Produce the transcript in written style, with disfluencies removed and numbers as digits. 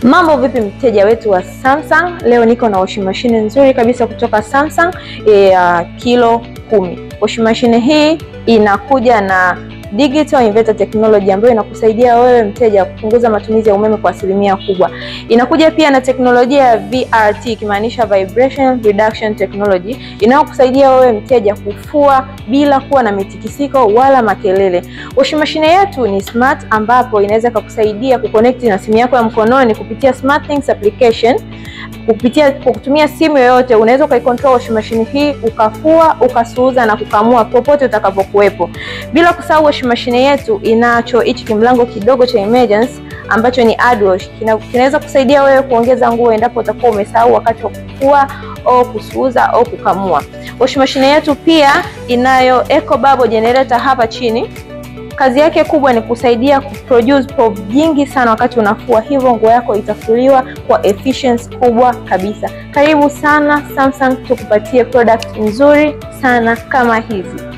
Mambo vipi mteja wetu wa Samsung? Leo niko na washing machine nzuri kabisa kutoka Samsung ya kilo 10. Washing machine hii inakuja na digital inverter technology ambayo inakusaidia wewe mteja kupunguza matumizi ya umeme kwa asilimia kubwa. Inakuja pia na teknolojia ya VRT, ikimaanisha Vibration Reduction Technology, inayokusaidia wewe mteja kufua bila kuwa na mitikisiko wala makelele. Washing machine yetu ni smart, ambapo inaweza kukusaidia kuconnect na simu yako ya mkononi kupitia SmartThings application. Kupitia kwa kutumia simu yoyote unaweza ukaicontrol washing machine hii, ukafua, ukasuuza na kukamua popote utakapokuwepo. Bila kusahau washing machine yetu inacho hichi kimlango kidogo cha emergency ambacho ni add wash. Kinaweza kusaidia wewe kuongeza nguo endapo utakuwa umesahau wakati wa kufua au kusuuza au kukamua. Washing machine yetu pia inayo eco bubble generator hapa chini. Kazi yake kubwa ni kusaidia kuproduce povu jingi sana wakati unafua, hivyo nguo yako itafuliwa kwa efficiency kubwa kabisa. Karibu sana Samsung, tukupatie product nzuri sana kama hizi.